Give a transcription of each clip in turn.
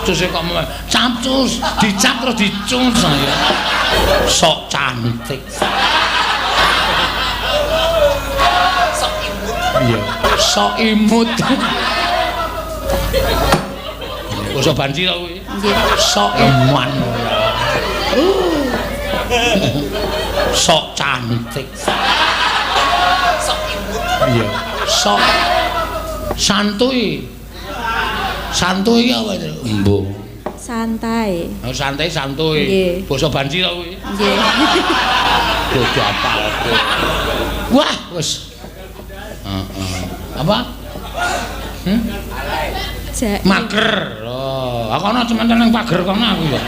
Capcus kok capcus, dicap terus dicus ya. Sok cantik. Sok imut. Iya. Sok imut. Basa banci to kuwi. Nggih. Sok iman ora. Sok cantik. Sok imut. Iya. Sok santuy. Santuy iki apa itu? Embuh. Santai. Oh, santai santuy. Nggih. Basa banci to kuwi. Nggih. Bodoh apa? Wah, wis. Heeh. Apa? Hmm? Jaim. Mager. Lho, aku ana cemen nang pager kono aku ya.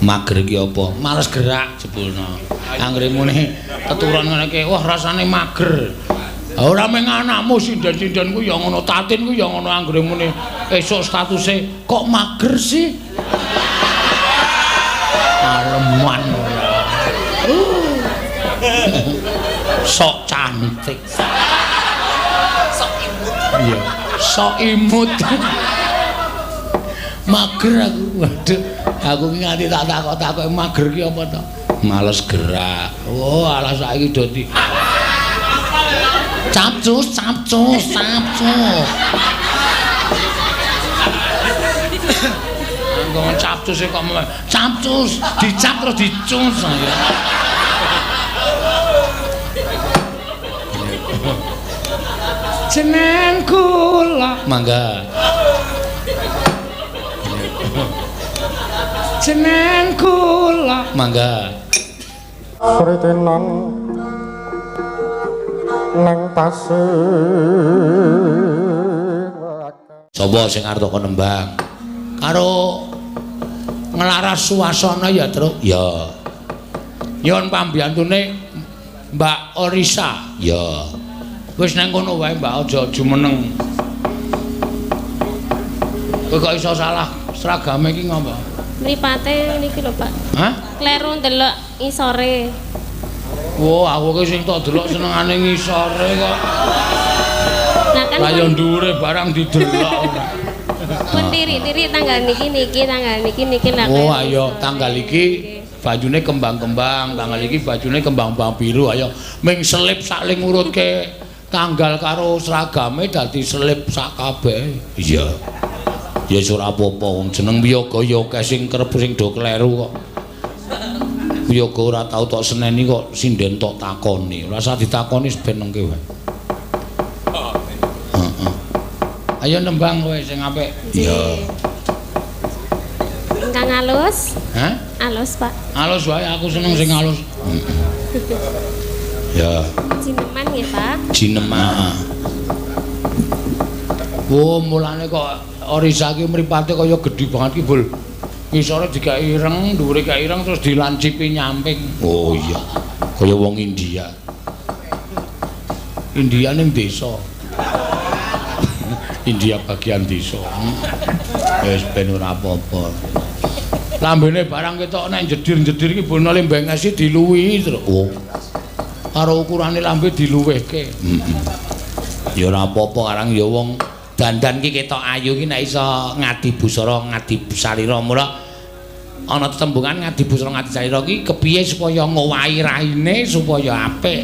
Mager iki apa? Males gerak jebulno. Anggere muni teturon ngene iki, wah rasane mager. Ora mung anakmu sinden-sinden ku ya ngono, tatin ku ya ngono anggere muni esuk statuse kok mager sih? Aleman ora. Sok cantik. Sok imut. Iya. Sok imut. Mager aku. Waduh, aku ki nganti tak takok-takok mager ki apa to? Males gerak. Oh, alah saiki do di capcus, capcus, capcus. Anggon capcus kok capcus, dicap terus dicus ya. Jeneng kula. Mangga. Jeneng kula. Mangga. Kritenan nang pasir. Sapa sing arep teko nembang? Karo nglaras suasana ya, Truk. Ya. Nyuwun pambiyantune Mbak Orisa. Ya. Wis nang kono wae Mbak, aja jumeneng. Kowe kok iso salah seragame iki ngopo? Mripate niki lho, Pak. Hah? Kleru ndelok ngisore. Wah, aku ki sing tok delok senengane ngisore kok. Nah kan Lah ya ndure barang didelok. Pun tiri-tiri tanggal niki niki, tanggal niki niki lah. Oh, ayo tanggal iki bajune kembang-kembang, tanggal iki bajune kembang-kembang biru, ayo ming selip sak ngurutke tanggal karo seragame dadi selip sak kabeh. Iya. Ya wis ora apa-apa wong jeneng wiyaga ya akeh sing kerep sing do kleru kok. Wiyaga ora tau tok seneni kok sinden tok takoni. Ora usah ditakoni ben nengke wae. Heeh. Ayo nembang kowe sing apik. Iya. Ingkang alus. Hah? Alus, Pak. Alus wae aku seneng sing alus. Ya. Jineman nggih, Pak. Jineman. Oh, mulane kok Orisa ki mripate kaya gedhi banget ki, Bul. Ngisore digawe ireng, dhuwure gawe ireng terus dilancipi nyamping. Oh iya. Kaya wong India. India ning desa. India bagian desa. Wis ben ora apa-apa. Lambene barang ketok nek jedir-jedir iki bono lembengesi diluwihi terus. Oh. Karo ukurane lambe diluwihke. Heeh. Ya ora apa-apa karang ya wong dandan ki ketok ayu ki nek iso ngadi busara ngadi salira mula ana tetembungan ngadi busara ngadi salira ki kepiye supaya ngowahi raine supaya apik.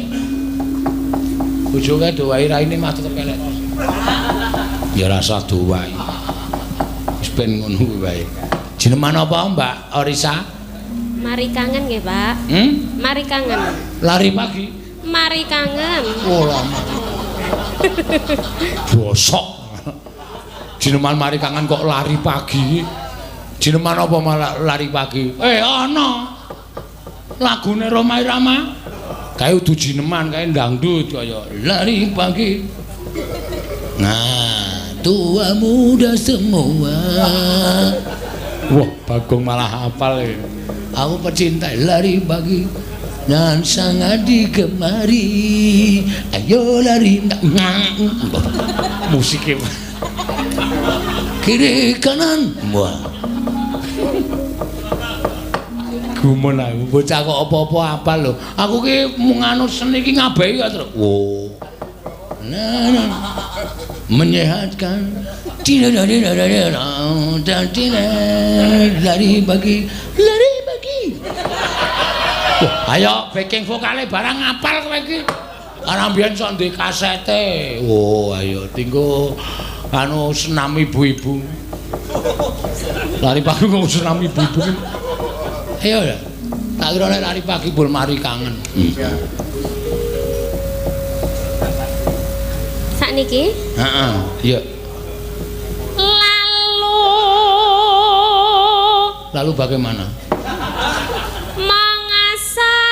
Bojoke dowahi raine mah tetep elek. Ya rasa dowahi. Wis ben ngono kuwi wae. Jineman apa Mbak Orisa? Mari kangen nggih, Pak. Hmm? Mari kangen. Lari pagi. Mari kangen. Oh lama. Bosok. Jineman mari kangen kok lari pagi. Jineman apa malah lari pagi? Ana. Lagune Rhoma Irama. Kae udu jineman, kae dangdut kaya lari pagi. Nah, tua muda semua. Wah, Bagong malah hafal ya. Aku pecinta lari pagi dan sangat digemari. Ayo lari. Musiknya kiri kanan. Wah. Gumun aku bocah kok apa-apa apal lho. Aku ki mung nganut seni ki ngabehi kok terus. Oh. Nah, nah. Menyehatkan. Lari pagi, lari pagi. Ayo backing vokale barang ngapal kowe iki. Ana mbiyen sok ndek kasete. Oh, ayo tinggo anu senam ibu-ibu. Lari pagi kok senam ibu-ibu. Ayo ya. Tak kira nek lari pagi bol mari kangen. Sakniki? Heeh, iya. Lalu bagaimana? Mengasah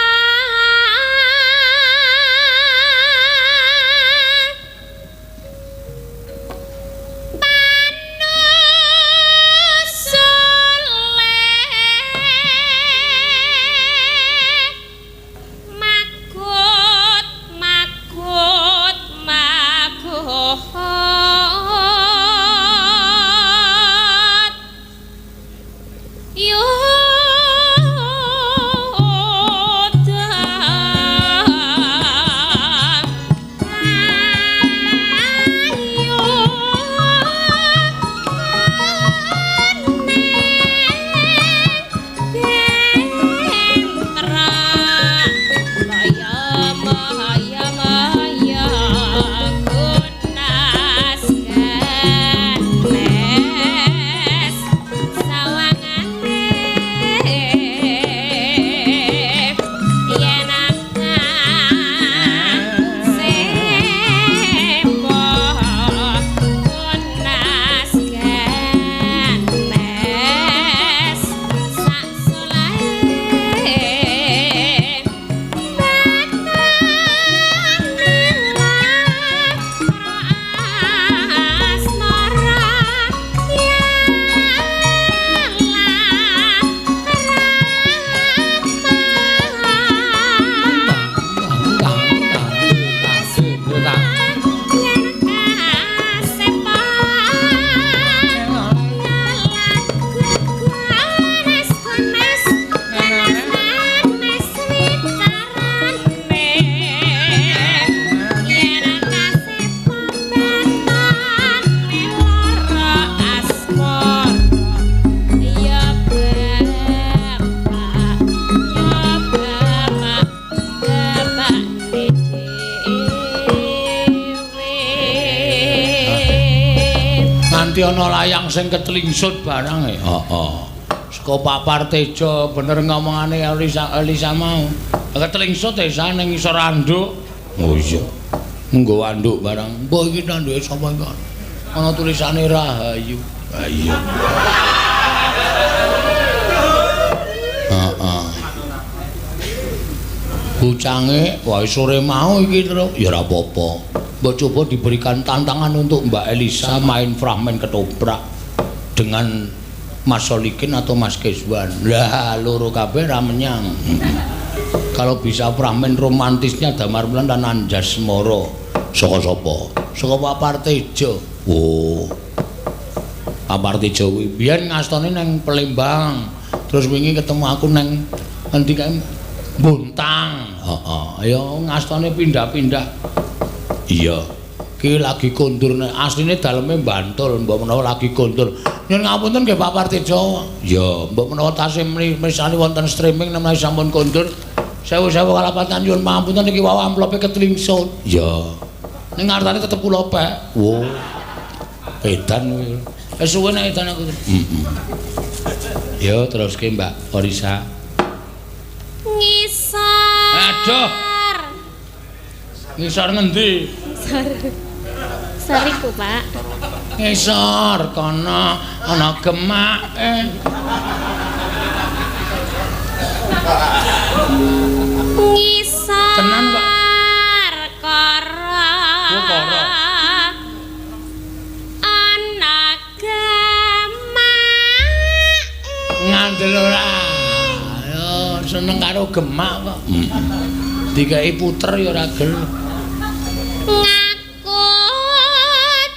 panusule magut magut magut Ana layang sing ketlingsut barang e. Heeh. Saka Pak Partejo bener ngomongane Elisa mau. Ketlingsut e ning ngisor anduk. Oh iya. Nggo anduk barang. Mbah iki anduke sapa iki? Ana tulisane Rahayu. Ha iya. Heeh. Bucange wae sore mau iki terus ya ora apa-apa. Mbok coba diberikan tantangan untuk Mbak Elisa main fragmen ketoprak dengan Mas Solikin atau Mas Keswan. Lah loro kabeh ra menyang. Kalau bisa fragmen romantisnya Damar Wulan dan Anjasmara. Saka sapa? Saka Pak Partejo. Oh. Pak Partejo kuwi biyen ngastone nang Palembang. Terus wingi ketemu aku nang endi kae Bontang. Heeh. Ya ngastone pindah-pindah. Iya. Ki lagi kondur nek asline daleme Bantul, mbok menawa lagi kondur. Nyuwun ngapunten nggih Pak Partejo. Iya, mbok menawa tasih mirsani wonten streaming menawi sampun kondur. Sewu-sewu kalapatan nyuwun pangapunten iki wau amplope ketlingsut. Iya. Ning ngartane tetep kula pek. Wo. Edan kuwi. Wis suwe nek edan aku. Heeh. Yo teruske Mbak Orisa. Ngisor. Aduh. Ngisor ngendi? Ngisor. Soriku, Pak. Ngisor kono ana gemake. Ngisor. Tenan kok. Kara. Kara. Ana gemake. Ngandel ora. Yo seneng karo gemak kok. Dikai puter ya ora gelem. Ngaku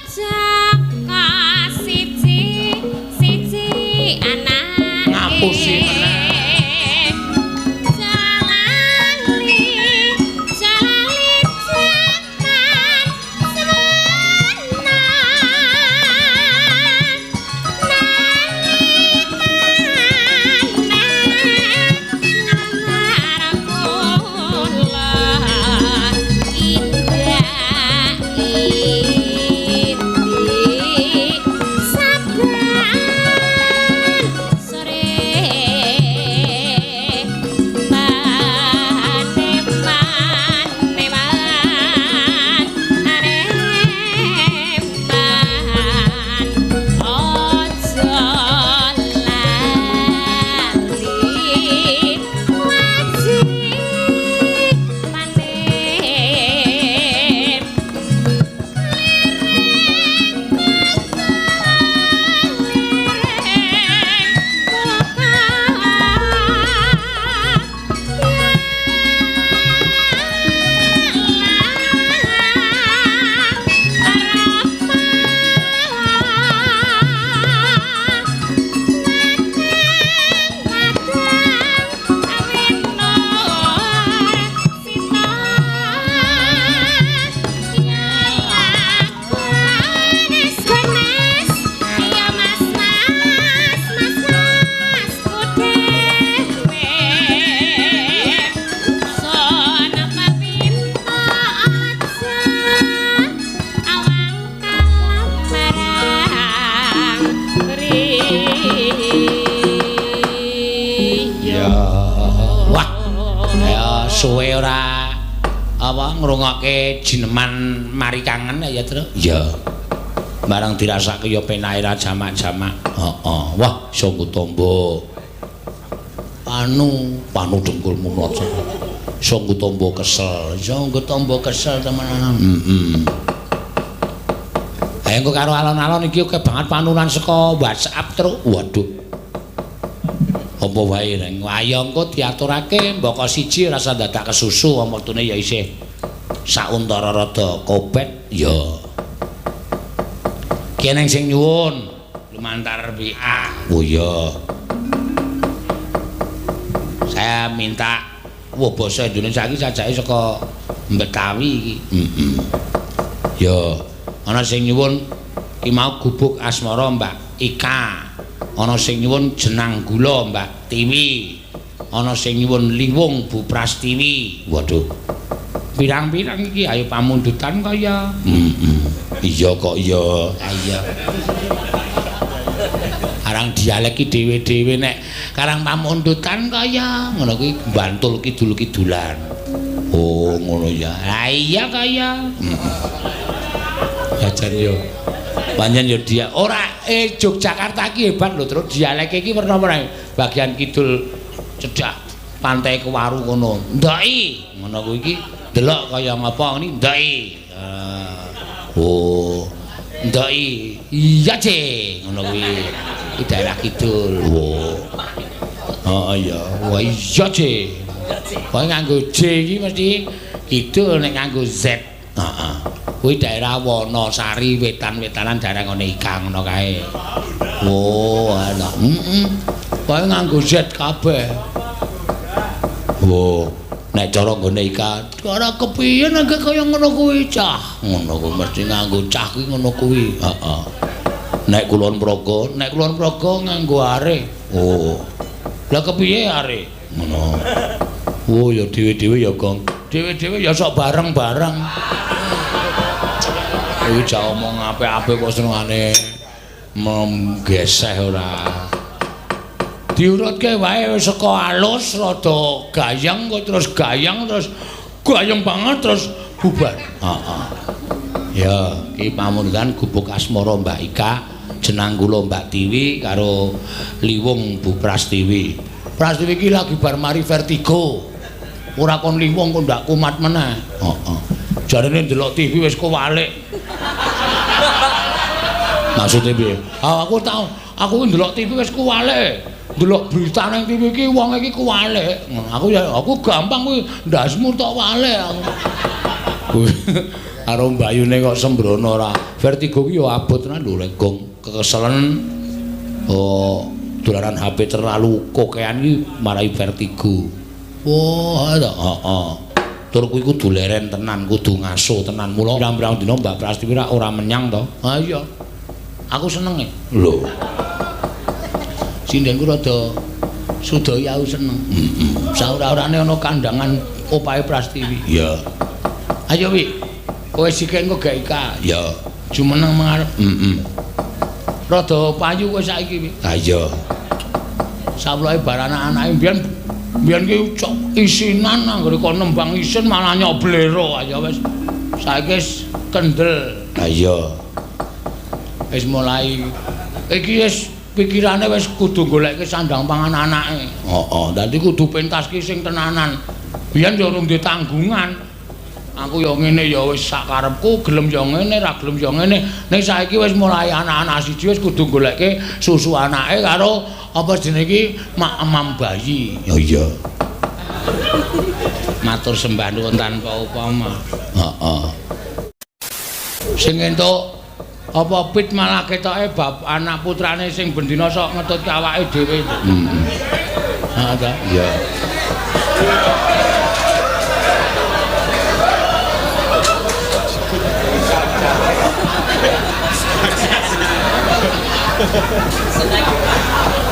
jaka siji siji anake. Ngapusi meneh. Jalali jalali jaman semana. Suwe ora apa ngrungokke jineman mari kangen ya, Tru? Iya. Barang dirasake ya penake ra jamak-jamak. Heeh. Wah, iso nggo tombo. Panu, panu dengkulmu mlocot. Iso nggo tombo kesel, iso nggo tombo kesel temenan. Heeh. Ayo engko karo alon-alon iki akeh banget panunan saka WhatsApp, Tru. Waduh. Apa wae reng. Ayo engko diaturake mbaka siji ora usah dadak kesusu wong wektune ya isih sauntara rada kobet ya. Ki eneng sing nyuwun lumantar WA. Oh iya. Saya minta wah basa Indonesia iki sajake saka Betawi iki. Heeh. Ya, ana sing nyuwun ki mau gubuk asmara Mbak Ika. Ana sing nyuwun jenang gula Mbak Tiwi. Ana sing nyuwun liwung Bu Prastiwi. Waduh. Pirang-pirang iki ayo pamundutan kaya. Heeh. Iya kok iya. Ha iya. Arang dialek iki dhewe-dhewe nek karang pamundutan kaya ngono kuwi Bantul kidul-kidulan. Oh ngono ya. Ha iya kaya. Heeh. Jan yo. Pancen yo dia ora Yogyakarta iki hebat lho, terus dialeke iki werna-werna. Bagian kidul cedhak pantai Kewaru kono. Ndoki ngono kuwi iki delok kaya ngapa ngene ndoki. Oh, ndoki. Iya, Ce. Ngono kuwi. Iki daerah kidul. Oh. Heeh iya. Wah iya, Ce. Pokoke nganggo J iki mesti kidul nek nganggo Z. Heeh. Kuwi daerah Wonosari wetan-wetanan daerah ngene Ika ngono kae. Oh, ana. Heeh. Pokoke nganggo Z kabeh. Oh, nek cara nggone Ika, ora kepiye nek kaya ngono kuwi cah. Ngono kuwi mesti nganggo cah kuwi ngono kuwi. Heeh. Nek Kulon Progo, nek Kulon Progo nganggo are. Oh. Lah kepiye are? Ngono. Oh, ya dhewe-dhewe ya, Gong. Dhewe-dhewe ya sok bareng-bareng. Kuwi jak omong apik-apik kok senengane menggeseh ora. Diurutke wae wis saka alus rada gayeng kok terus gayeng terus gayeng banget terus bubar. Heeh. Ya, iki pamundutan gubuk asmara Mbak Ika, jenang kula Mbak Tiwi karo Liwung Bu Prastiwi. Prastiwi iki lagi bar mari vertigo. Ora kon liwung kok ndak kumat meneh. Heeh. Jarene ndelok TV wis kowalik. Maksudnya piye? Ah, aku tau, aku ndelok TV wis kuwalik. Ndelok berita nang TV iki wong iki kuwalik. Aku ya aku gampang kuwi ndasmu tok walik aku. Karo mbayune kok sembrono ora. Vertigo ki ya abot tenan lho lek gong kekeselen. Oh, dolanan HP terlalu kokean iki marai vertigo. Wah, heeh. Tur kuwi kudu leren tenan, kudu ngaso tenan. Mula pirang-pirang dina Mbak Prastiwi ora menyang to. Ha iya. Aku seneng e. Lho. Sindenku rada sudaya aku seneng. Heeh. Saura-urane ana kandangan opahe Prastiwi. Iya. Ayo Wi. Kowe sik engko gak Ika. Iya. Jumeneng mengarep. Heeh. Rada payu kowe saiki Wi. Ha iya. Sawloke bar anak-anake mbiyen mbiyen ki isinan anggere kon nembang isin malah nyoblero ayo wis. Saiki wis kendel. Ha iya. Wis mulai iki wis pikirane wis kudu goleke sandang pangan anake. Heeh, dadi kudu pentas ki sing tenanan. Biyen ya urung duwe tanggungan. Aku ya ngene ya wis sak karepku, gelem ya ngene, ra gelem ya ngene. Ning saiki wis mulai anak-anak siji wis kudu goleke susu anake karo apa jenenge iki mak-emam bayi. Ya iya. Matur sembah nuwun tanpa upama. Heeh. Sing entuk apa pit malah ketoke bab anak putrane sing bendina sok ngetutke awake dhewe. Heeh. Ha ta? Iya.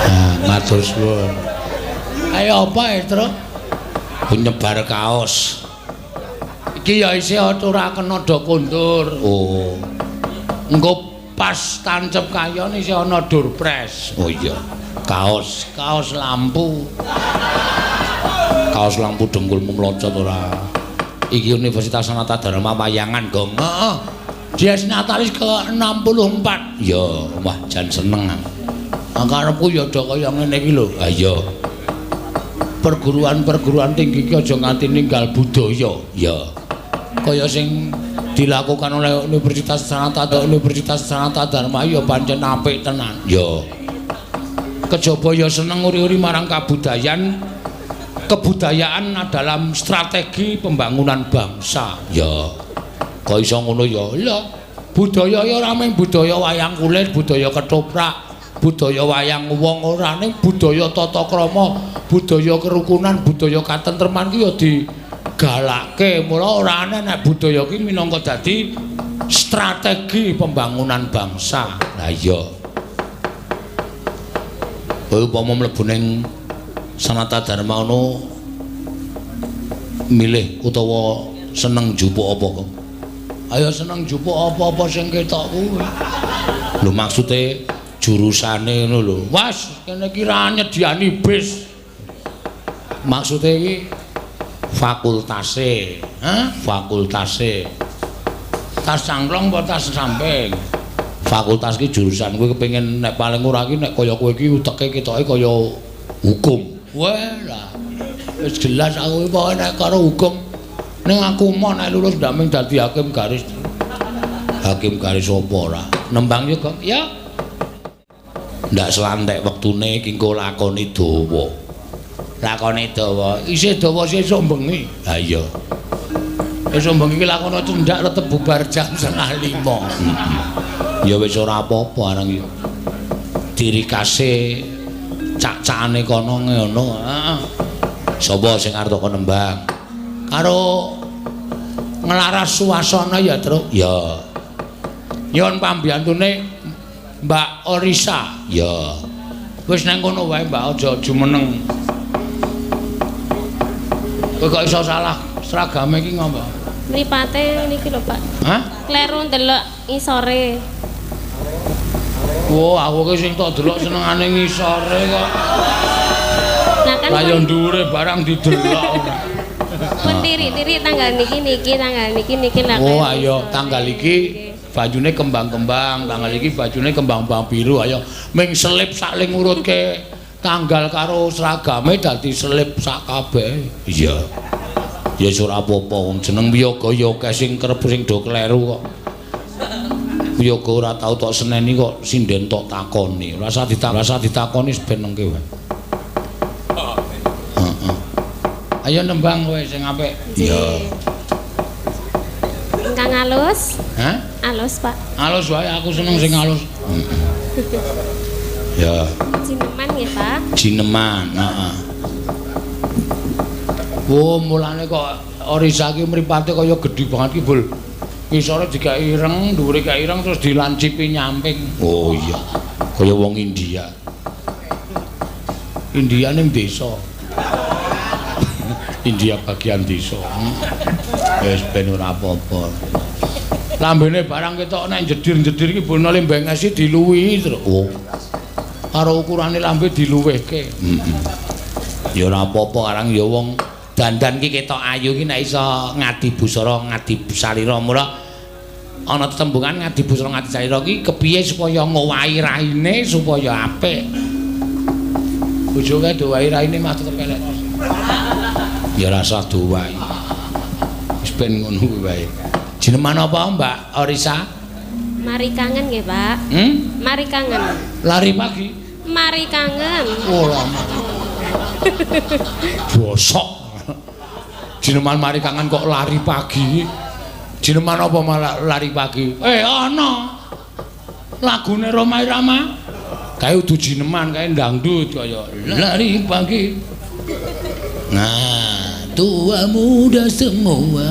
Ah, matur suwun. Ayo apa ya, Tru? Nyebar kaos. Iki ya isih ora kena do kondur. Oh. Engko pas tancep kayon isih ana doorpress. Oh iya. Kaos, kaos lampu. Kaos lampu dengkulmu mlocot ora. Iki Universitas Sanata Dharma Wayangan, Gong. Heeh. Dies Natalis ke-64. Ya, wah jan seneng. Karepku ya do kaya ngene iki lho. Ha iya. Perguruan-perguruan tinggi iki aja nganti ninggal budaya. Ya. Kaya sing dilakukan oleh Universitas Sanata Universitas Sanata Dharma ya pancen apik tenan. Ya. Kejaba ya seneng uri-uri marang kabudayan. Kebudayaan dalam strategi pembangunan bangsa. Ya. Kok iso ngono ya? Lha, budaya ya ora mung budaya wayang kulit, budaya ketoprak, budaya wayang wong ora, ning budaya tata krama, budaya kerukunan, budaya katentreman ki ya digalakke. Mula ora aneh nek budaya ki minangka dadi strategi pembangunan bangsa. Lah iya. Kowe upama mlebu ning Sanata Dharma ngono milih utawa seneng njupuk apa kok? Ayo seneng njupuk apa-apa sing ketok kuwi. Lho maksude jurusane ngono lho. Was, kene iki ra nyediani bis. Maksude iki fakultase, hah? Fakultase. Tas cangklong apa tas samping? Fakultas ki jurusan kowe kepengin nek paling ora ki nek kaya kowe iki uteke ketoke kaya hukum. Wah lah. Wis jelas aku iki pokoke nek karo hukum ning aku mau nek lulus ndak mung dadi hakim garis. Hakim garis apa ora? Nembang yo, Gong. Ya. Ndak selantek wektune iki engko lakoni dawa. Lakoni dawa. Isih dawa sesuk bengi. Ha iya. Esuk bengi iki lakono cendak tetep bubar jam 4:30. Ya wis ora apa-apa arang yo. Dirikase cak-cakane kono ngono. Heeh. Sapa sing arep teko nembang? Karo nglaras suasana ya, Truk. Ya. Nyuwun pambiyantune Mbak Orisa. Ya. Wis nang kono wae, Mbak, aja jumeneng. Kowe kok iso salah seragame iki ngopo? Mripate niki lho, Pak. Hah? Kleru ndelok ngisore. Wah, aku ki sing tok delok senengane ngisore kok. Lah kan Lah yo dhuwure barang didelok ora. Pun tiri-tiri tanggal niki niki tanggal niki niki lah. Oh, ayo tanggal iki bajune kembang-kembang, tanggal iki bajune kembang-kembang biru. Ayo ming selip sak ngurutke tanggal karo seragame dadi selip sak kabeh. Iya. Ya wis ora apa-apa wong jeneng wiyaga ya akeh sing kerep sing do kleru kok. Wiyaga ora tau tok seneni kok sinden tok takoni. Ora usah ditakoni ben nengke wae. Heeh. Ayo nembang kowe sing apik. Iya. Ingkang alus. Hah? Alus, Pak. Alus wae, aku seneng sing alus. Ya. Jineman nggih, Pak. Jineman, heeh. Wo, mulane kok Orisa ki mripate kaya gedhi banget ki, Bul. Ngisore digawe ireng, dhuwure gawe ireng terus dilancipi nyamping. Oh iya. Kaya wong India. India ning desa. India bagian desa. Wis ben ora apa-apa. Lambene barang ketok nek jedir-jedir iki bono lembengesi diluwihi terus. Oh. Karo ukurane lambe diluwihke. Heeh. Ya ora apa-apa karang ya wong dandan ki ketok ayu ki nek iso ngadi busara ngadi salira. Mula ana tetembungan ngadi busara ngadi salira ki kepiye supaya ngowahi raine supaya apik. Bojoke dowahi raine mah tetep elek. Ya rasa dowahi. Wis ben ngono kuwi wae. Jineman apa Mbak Orisa? Mari kangen nggih, Pak. Hmm? Mari kangen. Lari pagi. Mari kangen. Oh lama. Bosok. Jineman mari kangen kok lari pagi. Jineman apa malah lari pagi? Ana. Lagune Rhoma Irama. Kae udu jineman, kae dangdut kaya lari pagi. Nah, tua muda semua.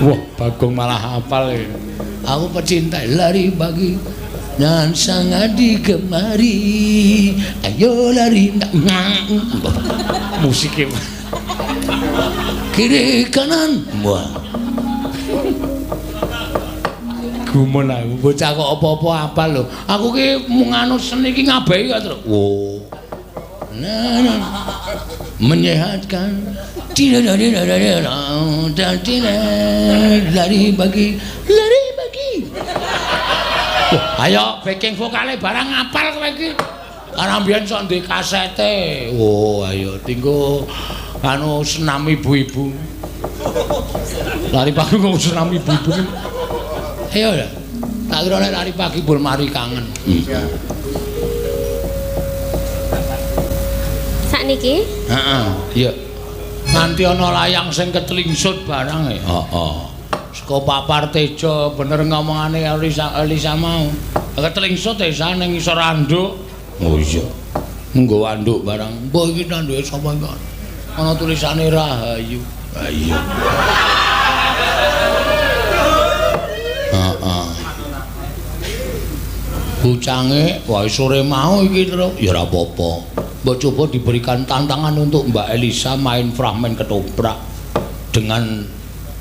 Wah, Bagong malah hafal ya. Aku pecinta lari pagi dan sangat digemari. Ayo lari. Musiknya kiri kanan. Wah. Gumun aku bocah kok apa-apa hafal lho. Aku ki mung anu seni ki ngabehi kok, Truk. Wo. Nah, menyehatkan. Tidak lari pagi, lari pagi. Wah, ayo backing vokale barang ngapal kowe iki. Karena mbiyen sok ndek kasete. Oh, ayo tinggo anu senam ibu-ibu. Lari pagi kok senam ibu-ibu. Ayo ya. Tak kira nek lari pagi bol mari kangen. Sakniki? Heeh, iya. Nganti ana layang sing ketlingsut barang e. Heeh. Saka Pak Partejo bener ngomongane Elisa, Elisa mau. Ketlingsut e ning ngisor anduk. Oh iya. Nggo anduk barang. Mbok iki anduke sapa iki? Ana tulisane Rahayu. Ha iya. Heeh. Bucange wae sore mau iki terus ya ora apa-apa. Mbok coba diberikan tantangan untuk Mbak Elisa main fragmen ketoprak dengan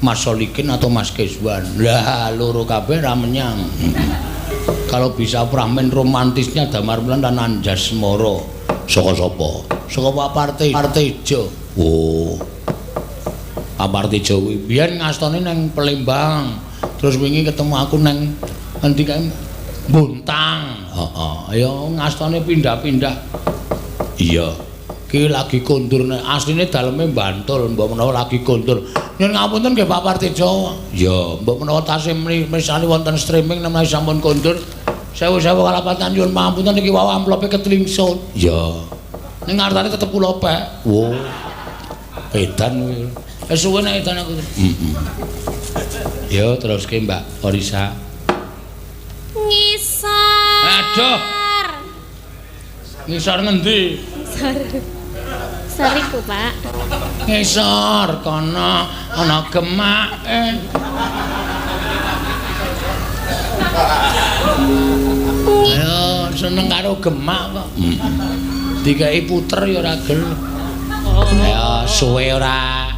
Mas Solikin atau Mas Keswan. Lah loro kabeh ra menyang. Kalau bisa fragmen romantisnya Damar Wulan dan Anjasmara. Saka sapa? Saka Pak Partejo. Oh. Pak Partejo kuwi biyen ngastone nang Palembang. Terus wingi ketemu aku nang endi kae Bontang. Heeh. Ya ngastone pindah-pindah. Iya. Ki lagi kondur nek asline daleme Bantul, mbok menawa lagi kondur. Nyuwun ngapunten nggih Pak Partejo. Iya, mbok menawa tasih mirsani wonten streaming menawi sampun kondur. Sewu-sewu kalapatan nyuwun pangapunten iki wau amplope ketlingsut. Iya. Ning ngartane tetep kula pek. Wo. Edan kuwi. Wis suwe nek edan aku. Heeh. Ya teruske Mbak Orisa. Ngisor. Aduh. Ngisor ngendi? Ngisor. Soriku, Pak. Ngisor kono ana gemake. Ayo seneng karo gemak kok. Dikai puter ya ora gelem. Ayo suwe ora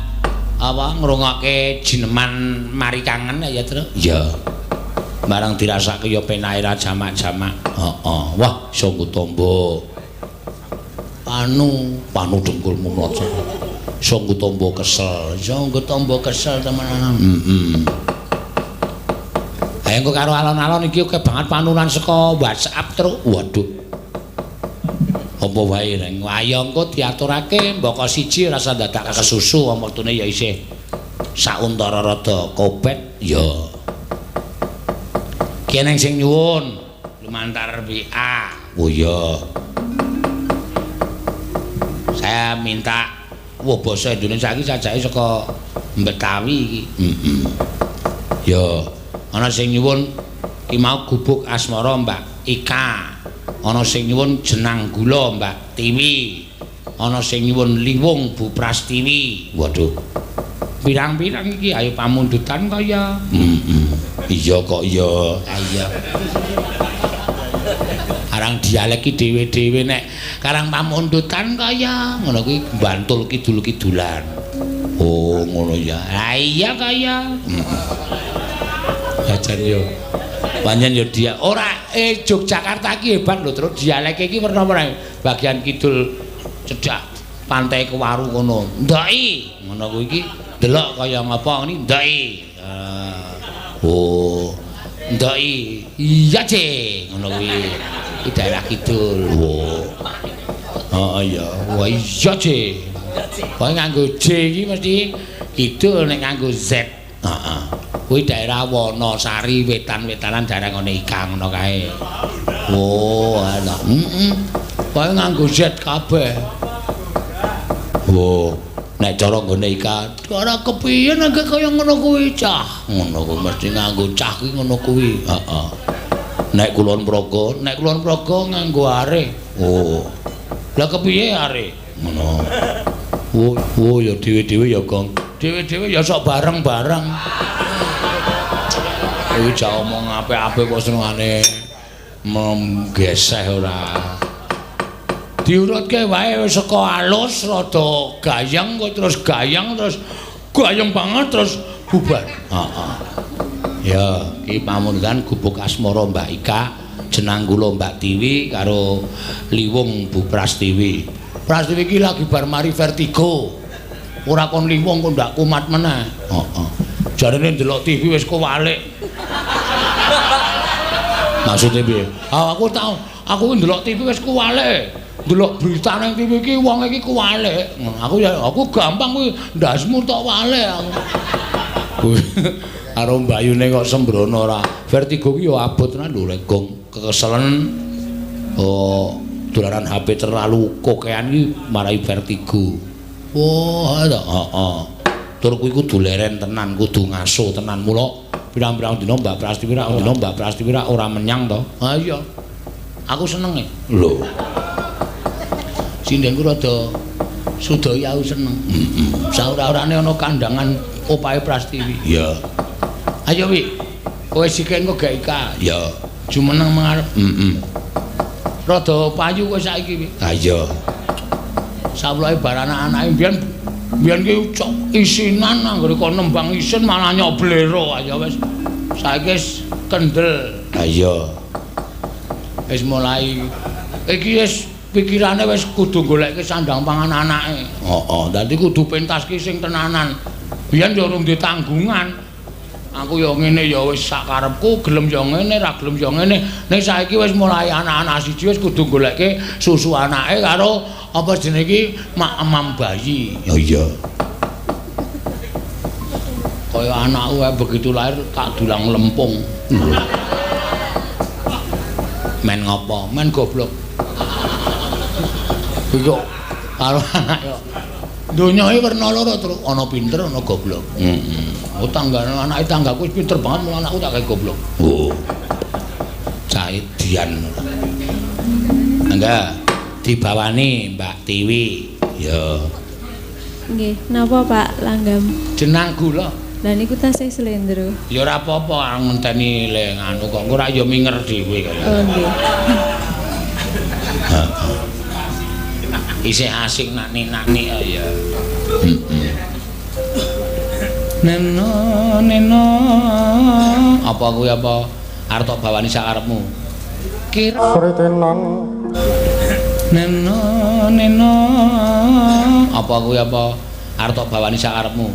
apa ngrungokke jineman mari kangen ya, Tru. Iya. Barang dirasake ya penake ra jamak-jamak. Heeh. Wah, iso nggo tombo. Panu, panu dengkulmu mlocot. Iso nggo tombo kesel, iso nggo tombo kesel temenan. Heeh. Ayo engko karo alon-alon iki akeh banget panunan saka WhatsApp, Tru. Waduh. Apa wae reng. Ayo engko diaturake mbaka siji ora usah dadak kesusu wong wektune ya isih sauntara rada kobet ya. Ki eneng sing nyuwun lumantar WA. Oh iya. Saya minta wah basa Indonesia iki sajake saka Betawi iki. Heeh. Ya, ana sing nyuwun ki mau gubuk asmara Mbak Ika. Ana sing nyuwun jenang gula Mbak Tiwi. Ana sing nyuwun liwung Bu Prastiwi. Waduh. Pirang-pirang iki ayo pamundutan kaya. Heeh. Iya kok iya. Iya. Arang dialek iki dhewe-dhewe nek karang pamundutan kaya ngono kuwi Bantul kidul-kidulan. Oh, ngono ya. Ha iya kaya. Jajan yo. Pancen yo dia ora Yogyakarta iki hebat lho, terus dialek iki werna-werna. Bagian kidul cedhak pantai Kewaru kono. Ndoki ngono kuwi iki delok kaya ngapa ngene ndoki. Oh, ndoki. Iya, Cek. Ngono kuwi. Iki daerah kidul. Oh. Heeh iya. Wah iya, Cek. Pokoke nganggo J iki mesti kidul nek nganggo Z. Heeh. Kuwi daerah Wonosari wetan-wetanan daerah ngene Ika ngono kae. Oh, ala. Heeh. Pokoke nganggo Z kabeh. Oh. Nek cara nggone Ika, ora kepiye nek kaya ngono kuwi cah. Ngono kuwi mesti nganggo cah kuwi ngono kuwi. Heeh. Nek Kulon Progo, nek Kulon Progo nganggo are. Oh. Lah kepiye are? Ngono. Oh, oh ya dhewe-dhewe ya, Gong. Dhewe-dhewe ya sok bareng-bareng. Kuwi jak omong apik-apik kok senengane menggeseh ora. Diurutke wae wis saka alus rada gayeng kok terus gayeng banget terus bubar. Heeh. Ya, iki pamundutan gubuk asmara Mbak Ika, jenang kula Mbak Tiwi karo Liwung Bu Prastiwi. Prastiwi iki lagi bar mari vertigo. Ora kon liwung kok ndak kumat meneh. Heeh. Jarene ndelok TV wis kowalik. Maksudnya piye? Ah aku tau, aku ndelok TV wis kuwalik. Ndelok berita nang TV iki wong iki kuwalik. Aku ya aku gampang kuwi ndasmu tok walik aku. Karo mbayune kok sembrono ora. Vertigo ki ya abot tenan lho rek gong kekeselen. Oh, dolanan HP terlalu kokean iki marai vertigo. Wah, heeh. Tur kuwi kudu leren tenan, kudu ngaso tenan. Mula pirang-pirang dina Mbak Prastiwi ra dina Mbak Prastiwi ra ora menyang to. Ha iya. Aku seneng e. Lho. Sindenku rada sudaya aku seneng. Heeh. Saura-urane ana kandangan opahe Prastiwi. Iya. Ayo Wi. Kowe sikek engko gak ika. Iya. Jumeneng mengarep. Heeh. Rada payu kowe saiki Wi. Ha iya. Sawloke bar anak-anake mbiyen mbiyen ki cok isinan anggere kon nembang isin malah nyoblero aja wis. Saiki wis kendel. Ha iya. Wis mulai iki wis pikirane wis kudu goleke sandang pangan anake. Heeh, dadi kudu pentas ki sing tenanan. Biyen yo urung ditanggungan. Aku yo ngene ya wis sak karepku, gelem yo ngene, ra gelem yo ngene. Ning saiki wis mulai anak-anak siji wis kudu goleke susu anake karo apa jenenge iki mak-emam bayi. Ya iya. Kaya anakku wae begitu lahir tak dulang lempung. Men ngopo? Men goblok. Kuwi kok karo anak yo. Donya iki werna loro, Truk. Ana pinter, ana goblok. Heeh. Oh, tanggane anake tanggaku wis pinter banget, mula anakku tak gawe goblok. Oh. Cah edian. Mangga dibawani Mbak Tiwi. Ya. Nggih, napa Pak Langgam? Jenang gula. Lah niku tasih slendro. Ya ora apa-apa, ngenteni le nganu kok engko ora ya minger dhewe kaya. Oh nggih. Heeh. Isih asik nani-nani ya. Heeh. Neno neno apa kuwi apa arep tok bawani sakarepmu? Kira Sritenan neno neno apa kuwi apa arep tok bawani sakarepmu?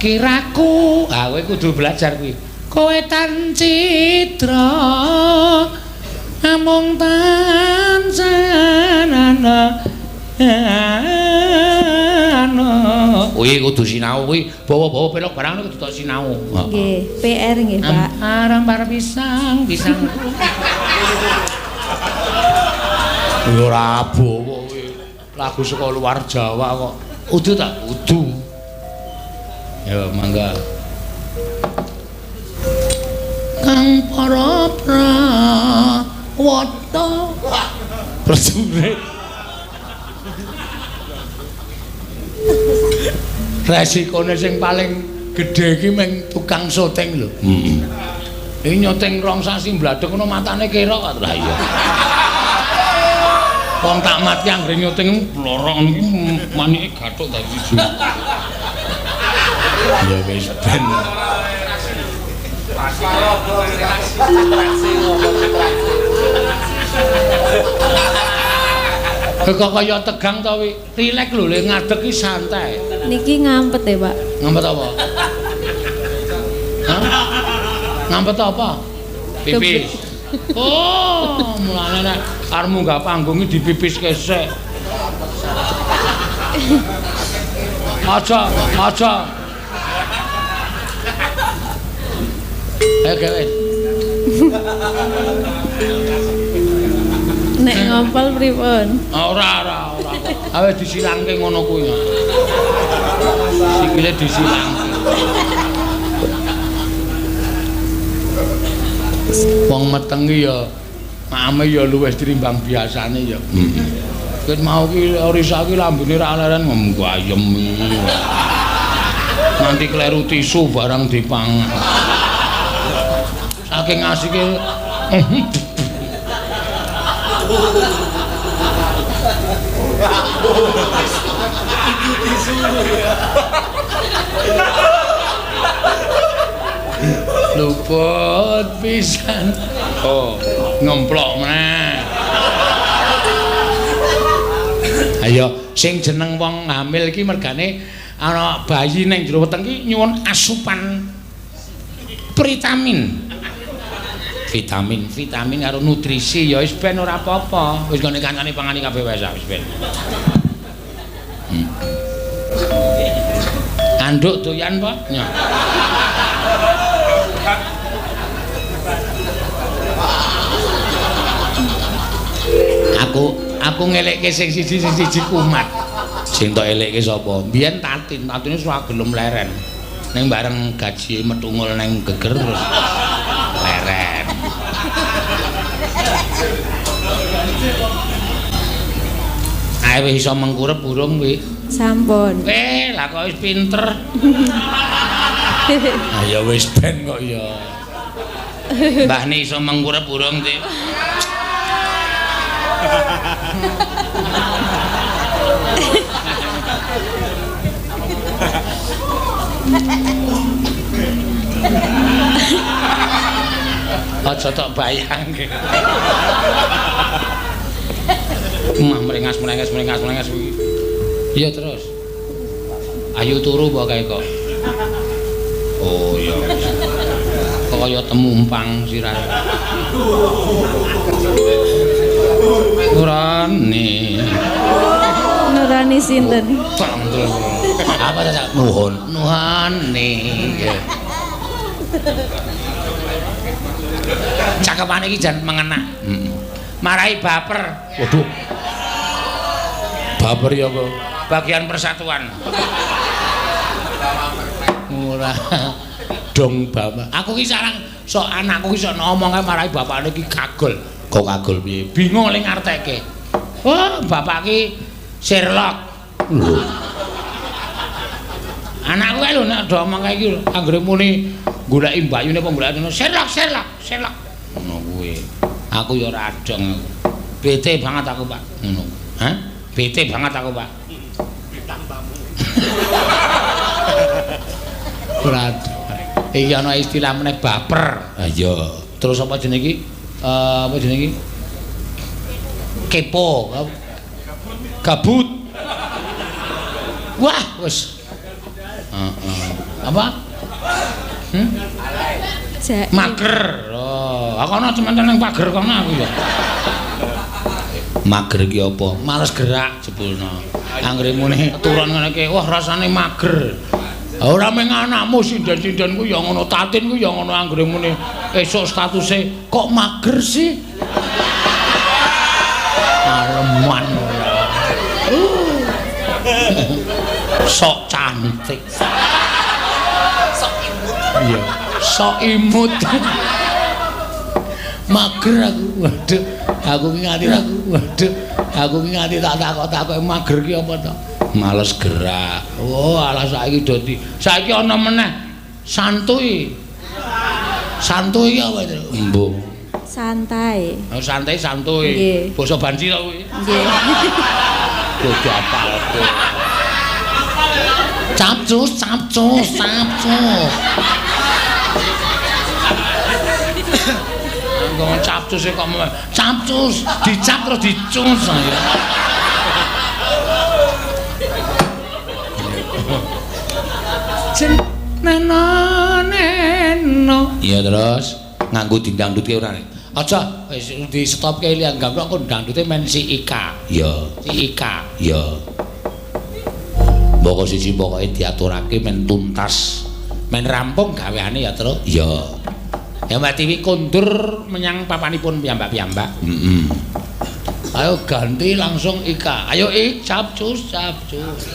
Kiraku, ah kowe kudu belajar kuwi. Kowe tan citra namung tansah ana. Kuwi kudu sinau kuwi, bawa-bawa pelok barang kudu tok sinau. Nggih, PR nggih, Pak. Arang-arang pisang, pisang. Kuwi ora bawa kuwi. Lagu saka luar Jawa kok. Udu tak? Udu. Ya mangga. Kang para prawata prajurit. Resikone sing paling gedhe iki mung tukang syuting lho. Heeh. Iki nyuting rong sasi mbladhek ngono matane kerok kok. Lah iya. Wong tak mati anggere nyuting blorok ngono iki manike gathuk dadi siji. Ya wis ben. Kok kaya tegang to wi? Rileks lho, le ngadeg iki santai. Niki ngampet ya, Pak. Ngampet apa? Hah? Ngampet apa? Pipis. Oh, mulane nek arep munggah panggung iki dipipis kesek. Aja, aja. Ayo gawe. Nek ngompol pripun? Ora, ora, ora. Awe disilangke ngono kuwi. Sikile disilangke. Wong meteng ki ya maame ya luwih tinimbang biasane ya. Heeh. Ket mau ki Risa ki lambene ra leren ngayem. Nganti kleru tisu barang dipangan. Saking asike luput pisan. Oh, ngemplok meneh. Ayo sing jeneng wong hamil iki mergane ana bayi ning jero weteng iki nyuwun asupan vitamin. Vitamin, vitamin karo nutrisi ya wis ben ora apa-apa. Wis ngene kancane pangani kabeh wae wis ben. Anduk doyan apa? Ya. Aku ngelekke sing siji sing siji kumat. Sing tok elekke sapa? Biyen Tatin, Tatine wis ora gelem leren. Ning bareng gaji metungul nang geger terus leren. Ae wis iso mengkurep burung kuwi. Sampun. Lah kok wis pinter. Ah ya wis ben kok ya. Mbah ni iso mengkurep burung iki. Aja tok bayangke. Mah merengas-merengas kuwi. Iya terus. Ayo turu mbok kae kok. Oh iya. Kok kaya temumpang sirahe. Nurani. Nurani sinten? Apa ta nuhun? Nuhani. Cakepane iki jan mengena. Heeh. Marai baper. Waduh. Baper ya kok. Bagian persatuan. Ora. Dong bapak. Aku ki sarang sok anakku ki sok ngomong kae marai bapakne ki kagol. Kok kagol piye? Bingung le ngarteke. Oh, bapak ki Sherlock. Lho. Anakku kae lho nek do omong kae iki anggere muni goleki mbakyune apa goleki Sherlock, Sherlock, Sherlock. Ngono kuwi. Aku ya ora adong aku. Bete banget aku, Pak. Ngono. Hah? Bete banget aku, Pak. Tambahmu. Ora. Iki ana istilah meneh baper. Ha iya. Terus apa jenenge iki? Apa jenenge iki? Kepo. Gabut. Wah, wis. Heeh. Apa? Mager. Oh, aku ana temen-temen nang pager kono aku ya. Mager iki apa? Males gerak jebulno. Anggere muni turun ngene iki, wah rasane mager. Ora mung anakmu sinden-sinden ku ya ngono, Tatin ku ya ngono anggere muni esuk statuse kok mager sih? Aleman ora. Sok cantik. Sok imut. Iya, sok imut. Mager aku. Waduh, aku ki nganti aku. Waduh, aku ki nganti tak takok-takoki mager ki apa to? Males gerak. Oh, alah saiki dadi. Saiki ana meneh santuy. Santuy ki apa to? Embuh. Santai. Oh, santai santuy. Basa banci to kuwi? Nggih. Kudu apal. Capcus, capcus, capcus. Ngomong capcus kok capcus, dicap terus dicus ya. Neno. Iya terus nganggo dindangdutke ora? Aja wis di stopke liyan gambrok kok dangdute men si Ika. Iya, si Ika. Iya. Mboko siji pokoke diaturake men tuntas, men rampung gaweane ya, Tru. Iya. Ya Mbak Tiwi kondur menyang papanipun piyambak-piyambak. Heeh. Ayo ganti langsung Ika. Ayo Ik, capcus, capcus.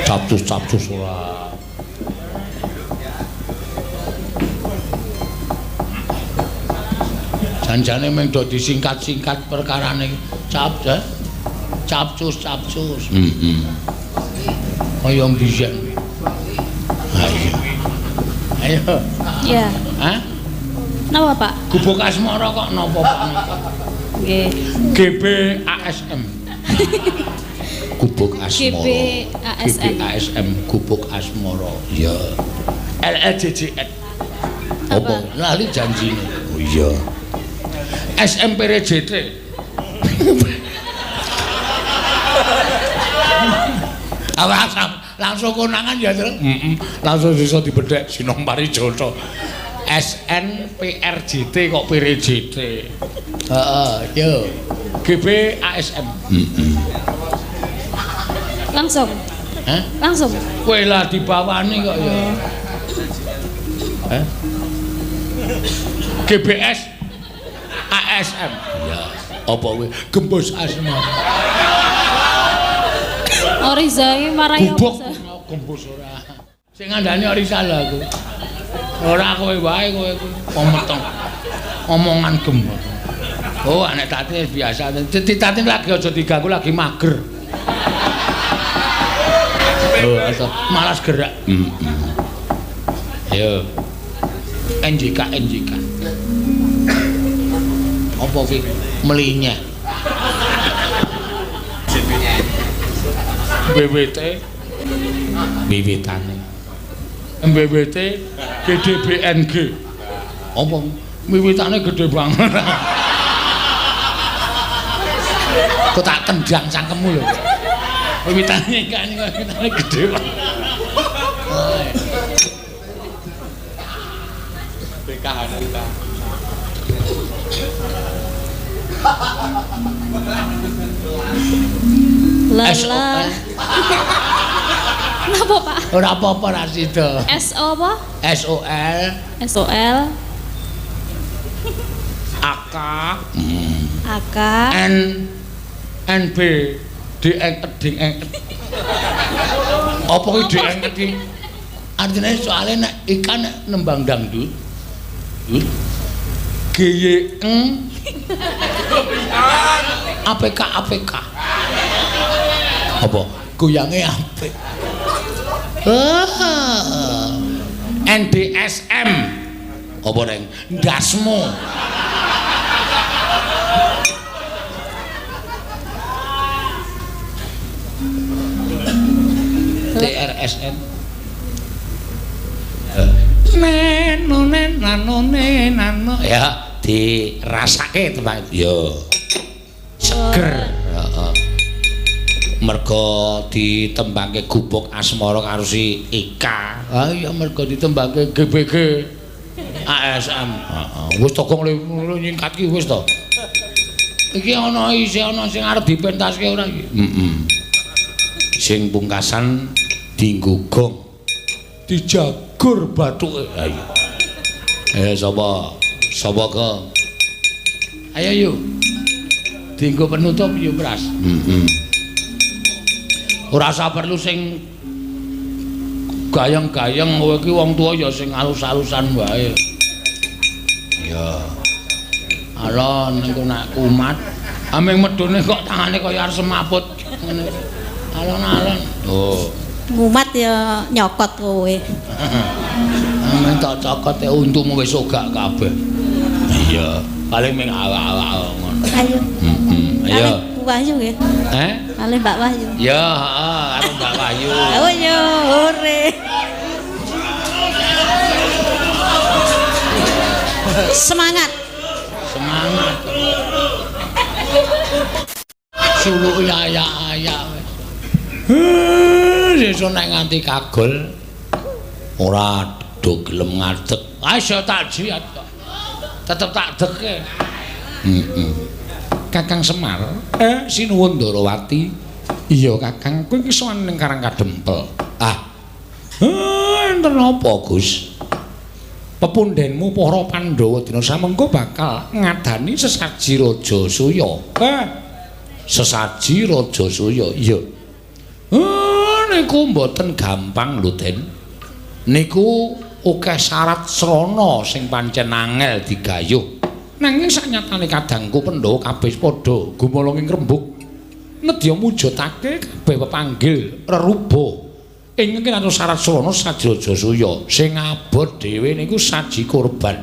Capcus, capcus ora. Janjane mung do disingkat-singkat perkarane. Cap, capcus, capcus. Heeh. Kaya mbiyen. Ayo. Ayo. Iya. Hah? Napa, Pak? Gubuk Asmara kok napa, Pak? Nggih. GBASM. Gubuk Asmara. GBASM. GBASM Gubuk Asmara. Iya. LLJJN. Apa? Lali janjine. Oh iya. SMPRJT. Awas langsung konangan ya, Tru. Heeh. Langsung iso dibedhek Sinom Parijoto. SNPRJT kok PRJT. Heeh, yo. GBASM. Heeh. Langsung. Hah? Langsung. Kowe lah dibawani kok ya. Hah? GBS ASM. Ya, apa kowe? Gembus asma. Oriza iki marai apa? Gubuk gembus ora. Sing ngandani Oriza lho aku. Ora kowe wae kowe kuwi pemetong. Omongan gembus. Oh, anek Tati biasa. Tati lagi aja diganggu lagi mager. Oh, atau malas gerak. Heeh. Ayo. NJK NJK. Apa kuwi? Melinya. BWT wiwitane. MBWT GDBNG. Apa wiwitane gede banget. Kok tak tendang cangkemmu lho. Wiwitane kan wiwitane gede banget. BK Hanita. Lala. Napa, Pak? Ora apa-apa ra sida. SO apa? SOL SOL AK AK N NB D N D N. Apa kuwi D N D? Artine soalé nek ikan nek nembang dangdut. Dut. G Y N APK APK. Apa? Goyange apik. Ah. NDSM. Apa reng? Ndasmu. TRSN. Neno nano nano. Ya, dirasake tembang. Yo. Seger. Heeh. Mergo ditembangke gubuk asmara karo si Ika. Ah iya mergo ditembangke GBG ASM. Heeh. Wis to kok nyingkat ki wis to. Iki ana isih ana sing arep dipentaske ora iki? Heeh. Sing pungkasan dienggo gong. Dijagur bathuke. Ha iya. Eh sapa? Sapa gong? Ayo yu. Dienggo penutup yu Pras. Heeh. Ora usah perlu sing gayeng-gayeng kowe iki wong tuwa ya sing alus-alusan wae. Ya. Alon engko nek kumat, aming medune kok tangane kaya arep semaput ngene. Alon-alon. Oh. Ngumat ya nyokot kowe. Aming tak cokot e untumu wis ogak kabeh. Iya, paling ming awak-awak ngono. Ayo. Heeh. Ayo. Bu Wahyu nggih. Eh? Kalih Mbak Wahyu. Ya, heeh, karo Mbak Wahyu. Oh ya, hore. Semangat. Semangat. Suluke ayak-ayak wis. Heh, sesuk nek nganti kagol ora do gelem ngadeg. Ah iso tak jiat kok. Tetep tak deke. Heeh. Kakang Semar, sinuwun Ndorowati. Iya Kakang, kowe iki sowan ning Karang Kadempel. Ah. Enten apa, Gus? Pepundhenmu para Pandhawa dina samengko bakal ngadani sesaji Raja Suya. Sesaji Raja Suya. Iya. Niku mboten gampang lho, Den. Niku akeh syarat srana sing pancen angel digayuh. Nanging sanyatane kadangku Pandhawa kabeh padha gumolong ing rembug nedya mujudake kabeh pepanggil reruba ing kinantu syarat srana saji Raja Suya sing abot dhewe niku saji korban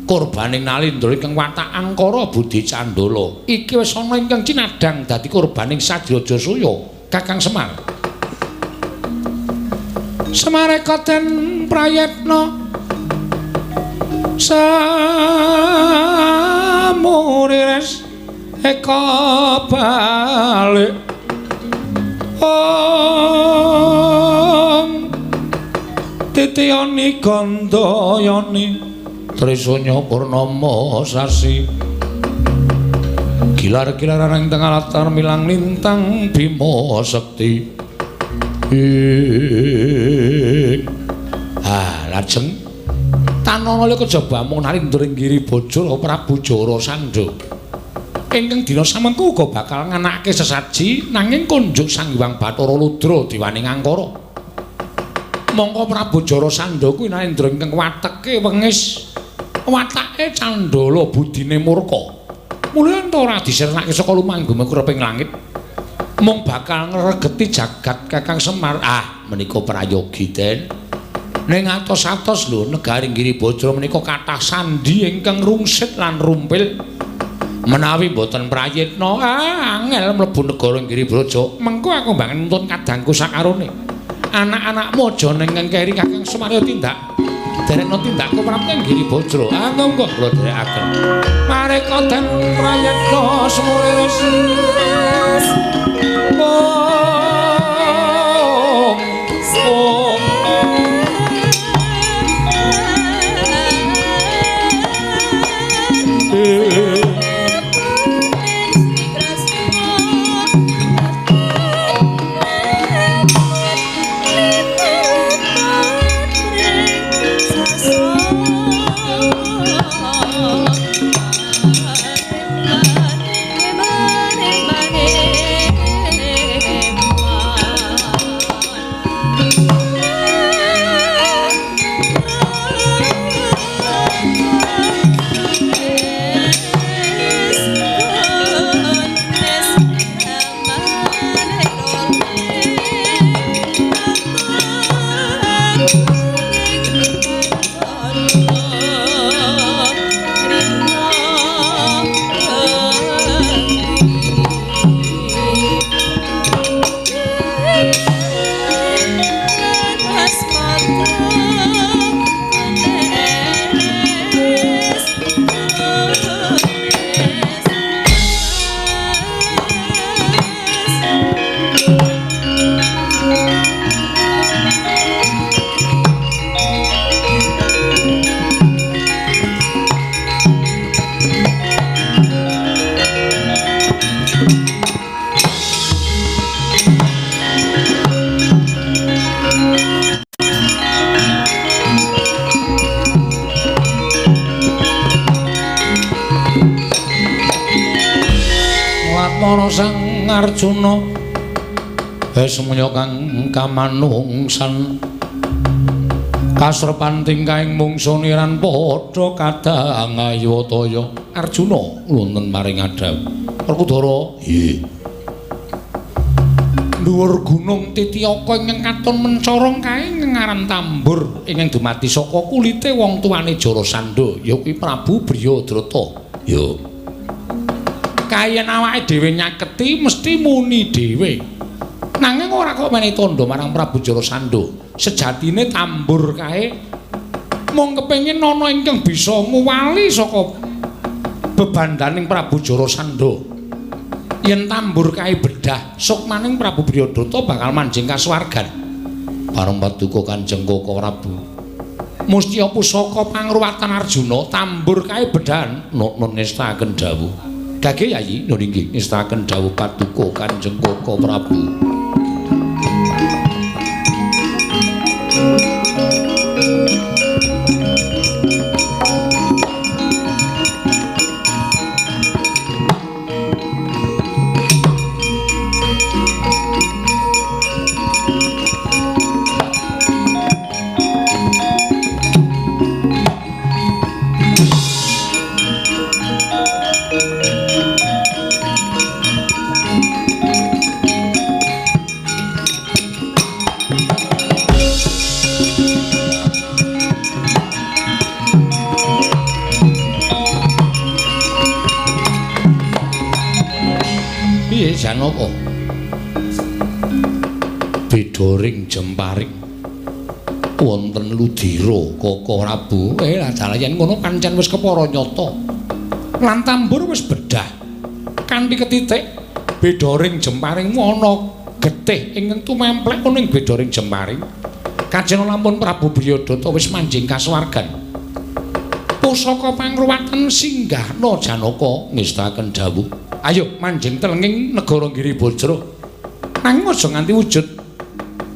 korbaning Nalindra ingkang watak angkara budi candala iki wis ana ingkang cinadhang dadi korbaning saji Raja Suya Kakang Semar. Semareka den prayetna samurires eka balik. Oh. Titiyani gandayani Trisanya purnama sasi gilar-gilaran ing tengah latar milang lintang Bima Sekti. Ah, lajeng tanana kejaba mung Narendra ing Giribajra Prabu Jarasandha. Ingkang dina samengko uga bakal nganakake sesaji nanging konjuk Sang Hyang Bathara Ludra diwaning angkara. Mongko Prabu Jarasandha kuwi Narendra ingkang wateke wengis, watake candala budine murka. Mulya ento ora disirnake saka lumanggume kureping langit, mung bakal ngregeti jagat Kakang Semar. Ah, menika prayogi Den. Ning atos-atos lho negari Giribajra menika kathah sandhi ingkang rungsit lan rumpil. Menawi mboten prayitna, ah angel mlebu negara Giribraja. Mengko aku mbangun nuntun kadangku sakarone. Anak-anakmu aja ning ngengkeri Kakang Semar ya tindak. Derekno tindakku prapte Giribajra. Ah monggo kula dherekaken. Mareka den prayitna sumuriris. Om. Om. Sang Arjuna semuanya kang kamanungsan kasrepan tingkahing mungsu niran padha kadang ayataya. Arjuna wonten maring adhawuh Werkudara. Nggih. Dhuwur gunung Titiyaka ingkang katon mencorong kae ngaran tambur ingkang dumadi saka kulite wong tuane Jarasandha ya kuwi Prabu Briyadratha. Ya. Kayen awake dhewe nyaketi mesti muni dhewe. Nanging ora kok menehi tandha marang Prabu Jarasandha. Sejatine tambur kae mung kepengin ana ingkang bisa nguwali saka bebandaning Prabu Jarasandha. Yen tambur kae bedah, sukmaning Prabu Briyadratha bakal manjing kasuwargan. Pareng paduka Kanjeng Koko Prabu. Mustya pusaka pangruwatan Arjuna tambur kae bedahan nun ngestaken dawuh. Gage Yayi nun inggih ngestaken dawuh paduka Kanjeng Koko Prabu. Janaka Bedoring jemparing wonten ludira Koko Prabu. Lah yen ngono pancen wis kepara nyata. Lan tambur wis bedah. Kanthi ketitik bedoring jemparing ana getih ingkang tumemplek ana ing bedoring jemparing. Kajeng lampun Prabu Briyadata wis manjing kasuwargan. Pusaka pangruwatan singgahna Janaka ngestakaken dawuh. Ayo manjing telenging negara Giribajra. Nanging aja nganti wujud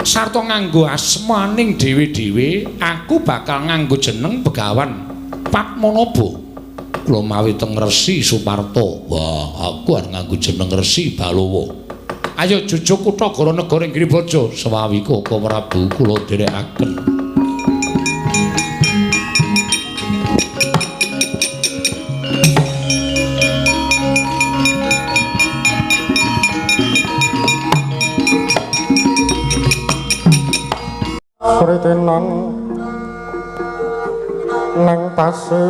sarta nganggo asmaning dhewe-dhewe, aku bakal nganggo jeneng Begawan Padmanaba. Kula mawi teng Resi Suparta. Wah, aku arep nganggo jeneng Resi Balawa. Ayo jujuk kutha negara Giribajra. Sewawi Koko Prabu kula dherekaken. Sritinan nang pasir.